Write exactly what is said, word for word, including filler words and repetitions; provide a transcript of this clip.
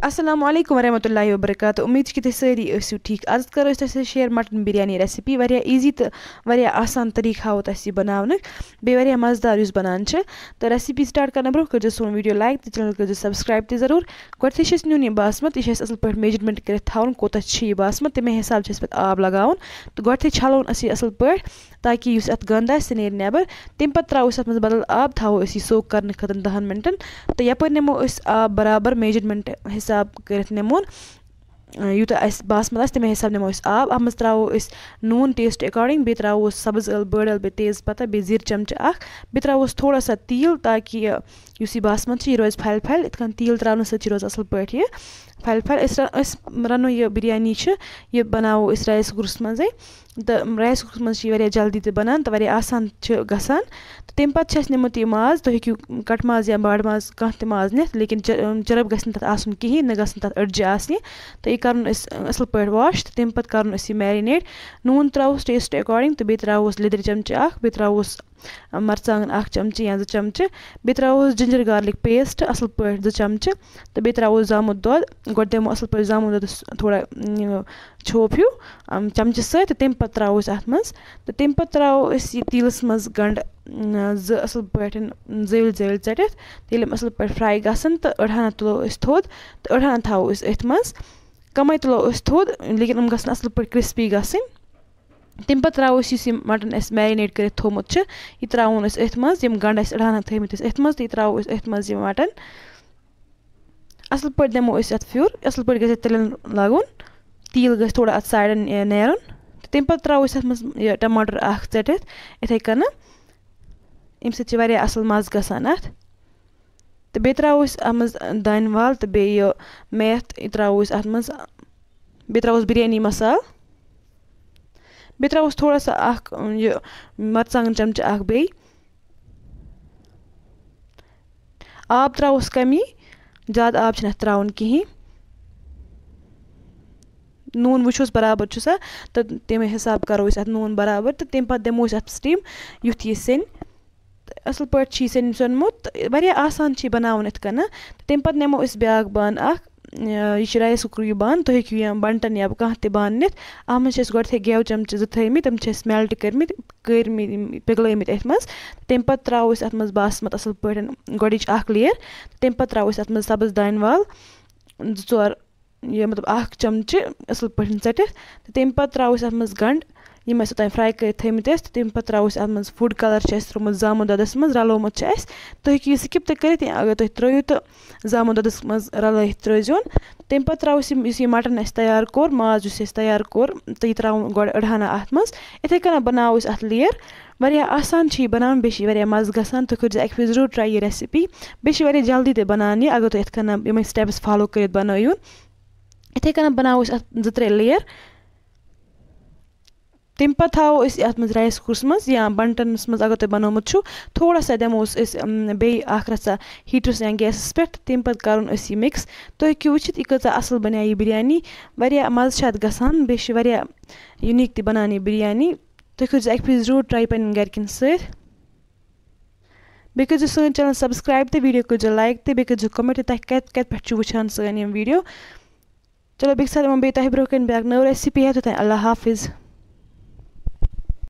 السلام علیکم ورحمۃ اللہ وبرکاتہ۔ امید چھِ کہِ تُہۍ سٲری ٲسِو ٹھیٖک۔ آز کَرو أسۍ تۄہہِ سۭتۍ شیئر مٹن بریانی ریسپی۔ واریاہ ایزی تہٕ واریاہ آسان طریٖقہٕ ہاوو تۄہہِ یہِ بَناونُک، بیٚیہِ واریاہ مَزٕدار یُس بَنان چھِ۔ تہٕ ریسپی سٹارٹ کرنہٕ برونٛہہ کٔرزیٚو سون ویڈیو لائک تہٕ چینل کٔرزیٚو سبسکرائب تہِ ضروٗر۔ گۄڈٕنیتھٕے چھِ اَسہِ نیُن یہِ باسمت، یہِ چھِ اَسہِ اَصٕل پٲٹھۍ میجرمنٹ کٔرِتھ تھاوُن، کوٗتاہ چھِ یہِ باسمت، تَمے حساب چھِ اَسہِ پَتہٕ آب لگاوُن۔ تہٕ گۄڈٕنیتھٕے چھَلون أسۍ یہِ اَصٕل پٲٹھۍ، تاکہِ یُس اَتھ گنٛد آسہِ، سُہ نیرِ نٮ۪بر۔ تَمہِ پَتہٕ ترٛاوو أسۍ اَتھ منٛز بدل آب، تھاوو أسۍ یہِ سوک کرنہٕ خٲطرٕ دَہَن مِنٹَن۔ تہٕ یَپٲرۍ نِمو أسۍ آب برابر میجرمنٹ حساب کٔرِتھ نِمون۔ یوٗتاہ اَسہِ باسمت آسہِ، تَمے حساب نِمو أسۍ آب۔ اَتھ منٛز ترٛاوو أسۍ نوٗن ٹیسٹ اکارڈنگ، بیٚیہِ ترٛاوو أسۍ سبٕز ٲلہٕ، بٔڑ ٲلہٕ، بیٚیہِ تیز پتہ، بیٚیہِ زیٖر چمچہٕ اکھ۔ بیٚیہِ ترٛاوو أسۍ تھوڑا سا تیٖل، تاکہِ یہِ، یُس یہِ باسمت چھِ، یہِ روزِ پھلہِ پھلہِ۔ یِتھ کٔنۍ تیٖل ترٛاونہٕ سۭتۍ چھِ روزان اَصٕل پٲٹھۍ یہِ پھلہِ پھلہِ۔ أسۍ رَ-، أسۍ رَنو یہِ بِریانی چھِ، یہِ بَناوو أسۍ رایِس کُکرَس منٛزٕے۔ تہٕ رایِس کُکرَس منٛز چھِ یہِ واریاہ جلدی تہِ بَنان تہٕ واریاہ آسان چھِ گژھان۔ تہٕ تَمہِ پَتہٕ چھِ اَسہِ نِمُت یہِ ماز، تُہۍ ہیٚکِو کَٹہٕ ماز یا باڈ ماز، کانٛہہ تہِ ماز نِتھ، لیکِن چ-، چرٕب گژھِ نہٕ تَتھ آسُن کِہیٖنۍ، نہ گژھن تَتھ أڈجہِ آسنہِ۔ تہٕ یہِ کَرُن أسۍ اَصٕل پٲٹھۍ واش، تہٕ تَمہِ پَتہٕ کَرُن أسۍ یہِ میرِنیٹ۔ نوٗن ترٛاووس ٹیسٹ اکارڈنگ تہٕ بیٚیہِ ترٛاووس لیٚدرِ چمچہٕ اَکھ، بیٚیہِ ترٛاووس مرژٕوانٛگن اکھ چمچہٕ یا زٕ چمچہٕ، بیٚیہِ ترٛاووس جِنجر گارلِک پیسٹ اَصٕل پٲٹھۍ زٕ چمچہٕ، تہٕ بیٚیہِ ترٛاووس زامُت دۄد۔ گۄڈٕ دِمو اَصٕل پٲٹھۍ زامُت دۄدَس تھوڑا، یہِ، چھوپ ہیوٗ، اَم، چمچہٕ سۭتۍ، تہٕ تَمہِ پَتہٕ ترٛاوو أسۍ اَتھ منٛز، تہٕ تَمہِ پَتہٕ ترٛاوو أسۍ یہِ تیٖلَس منٛز گنٛڈٕ، اۭں، زٕ اَصٕل پٲٹھۍ زٲلۍ زٲلۍ ژٔٹِتھ۔ تہٕ ییٚلہِ یِم اَصٕل پٲٹھۍ فرٛاے گژھن، تہٕ أڑہَنا تُلو أسۍ تھوٚد، تہٕ أڑہَنا تھاوو أسۍ أتھۍ منٛز۔ کَمٕے تُلو أسۍ تھوٚد، لیکِن یِم گژھن اَصٕل پٲٹھۍ کرسپی گژھٕنۍ۔ تَمہِ پَتہٕ ترٛاوو أسۍ یُس یہِ مٹن اَسہِ میرِنیٹ کٔرِتھ تھوٚومُت چھُ، یہِ ترٛاوون أسۍ أتھۍ منٛز، یِم گنٛڈٕ اَسہِ أڑہَنا تھٲومٕتۍ ٲسۍ أتھۍ منٛز، تہٕ یہِ ترٛاوو أسۍ أتھۍ منٛز یہِ مٹن۔ اَصٕل پٲٹھۍ دِمو أسۍ اَتھ پھیُر، اَصٕل پٲٹھۍ گژھِ اَتھ تِلَن لَگُن، تیٖل گژھِ تھوڑا اَتھ سایڈَن، اے، نیرُن۔ تہٕ تَمہِ پَتہٕ ترٛاوو أسۍ اَتھ منٛز یہِ ٹماٹر اَکھ ژٔٹِتھ، یِتھَے کٔنۍ۔ اَمہِ سۭتۍ چھِ واریاہ اَصٕل مَزٕ گژھان اَتھ۔ تہٕ بیٚیہِ ترٛاوو أسۍ اَتھ منٛز دانہِ وَل تہٕ بیٚیہِ یہِ میتھ، یہِ ترٛاوو أسۍ اَتھ منٛز۔ بیٚیہِ ترٛاووس بِریانی مصالہٕ۔ بیٚیہِ ترٛاووس تھوڑا سا اَکھ، یہِ، مرژٕوانٛگن چمچہٕ اَکھ بیٚیہِ۔ آب ترٛاووس کمی، زیادٕ آب چھِنہٕ اَتھ ترٛاوُن کِہیٖنۍ۔ نوٗن وٕچھوس برابر چھُسا، تہٕ تَمے حساب کَرو أسۍ اَتھ نوٗن برابر، تہٕ تَمہِ پَتہٕ دِمو أسۍ اَتھ steam، یُتھ یہِ سیٚنہِ۔ تہٕ اَصٕل پٲٹھۍ چھِ یہِ سیٚنہِ سیوٚنمُت، تہٕ واریاہ آسان چھِ یہِ بَناوُن یِتھ کَنَتھ۔ تہٕ تَمہِ پَتہٕ نِمو أسۍ بیٛاکھ بانہٕ اَکھ، یہِ چھِ رایِس کُکرٕے بانہٕ، تُہۍ ہیٚکِو یہِ بَنٹَن یا کانٛہہ تہِ بانہٕ نِتھ۔ اَتھ منٛز چھِ اَسہِ گۄڈٕنٮ۪تھٕے گٮ۪و چَمچہٕ زٕ تھٲومٕتۍ، تِم چھِ اَسہِ melt کٔرمٕتۍ، کٔرمٕتۍ، پِگلٲومٕتۍ أتھۍ منٛز۔ تَمہِ پَتہٕ ترٛاوو أسۍ اَتھ منٛز باسمَت اَصٕل پٲٹھۍ گۄڈٕنِچ اَکھ layer، تَمہِ پَتہٕ ترٛاوو أسۍ اَتھ منٛز سَبٕز دانہِ وَل زٕ ژور، یہِ مطلب اَکھ چَمچہٕ اَصٕل پٲٹھۍ ژٔٹِتھ، تہٕ تَمہِ پَتہٕ ترٛاوو أسۍ اَتھ منٛز گَنٛڈٕ، یِم اَسہِ اوٚتام fry کٔرِتھ تھٲومٕتۍ ٲسۍ، تہٕ تَمہِ پَتہٕ ترٛاوو أسۍ اَتھ منٛز food colour چھُ اَسہِ ترٛوومُت زامُت دۄدَس منٛز، رَلومُت چھُ اَسہِ۔ تُہۍ ہیٚکِو یہِ skip تہِ کٔرِتھ، یا اگر تُہۍ ترٛٲیِو تہٕ زامُت دۄدَس منٛز رَلٲیِتھ ترٛٲیزیون۔ تَمہِ پَتہٕ ترٛاوو أسۍ یِم، یُس یہِ مٹن اَسہِ تیار کوٚر، ماز یُس اَسہِ تیار کوٚر، تہٕ یہِ ترٛاوُن گۄڈٕ أڑہَنا اَتھ منٛز۔ یِتھَے کٔنۍ بَناوو أسۍ اَتھ layer۔ واریاہ آسان چھِ یہِ بَناوُن، بیٚیہِ چھِ یہِ واریاہ مَزٕ گژھان۔ تُہۍ کٔرۍزیو اَکہِ پھِرِ ضروٗر try یہِ recipe۔ بیٚیہِ چھِ واریاہ جلدی تہِ بَنان یہِ، اگر تُہۍ یِتھ کٔنۍ یِمَے steps follow کٔرِتھ بَنٲیِو۔ یِتھَے کٔنۍ بَناوو أسۍ اَتھ زٕ ترٛےٚ layer۔ تَمہِ پَتہٕ تھاوو أسۍ اَتھ منٛز رایِس کُکرَس منٛز یا بَنٹَنَس منٛز، اگر تۄہہِ بَنومُت چھُو، تھوڑا سا دِموس أسۍ، اَم، بیٚیہِ اَکھ رَژھا heater-س یا gas-س پٮ۪ٹھ، تَمہِ پَتہٕ کَرُن أسۍ یہِ mix۔ تُہۍ ہیٚکِو وٕچھِتھ، یہِ کۭژاہ اَصٕل بَنے یہِ بِریانی۔ واریاہ مَزٕ چھِ اَتھ گژھان، بیٚیہِ چھِ واریاہ unique تہِ بَنان یہِ بِریانی۔ تُہۍ کٔرۍزیو اَکہِ پھِرِ ضروٗر try پنٛنٮ۪ن گَرِکٮ۪ن سۭتۍ۔ بیٚیہِ کٔرۍزیو سٲنۍ channel subscribe تہٕ video کٔرۍزیو like تہٕ بیٚیہِ کٔرۍزیو comment تُہۍ کَتہِ، کَتہِ پٮ۪ٹھ چھِو وٕچھان سٲنۍ یِم video۔ چلو، بیٚکہِ ساتہٕ یِمو بیٚیہِ تۄہہِ برٛونٛہہ کَنہِ بیٛاکھ نٔو recipe ہٮ۪تھ، توٚتام اللہ حافظ۔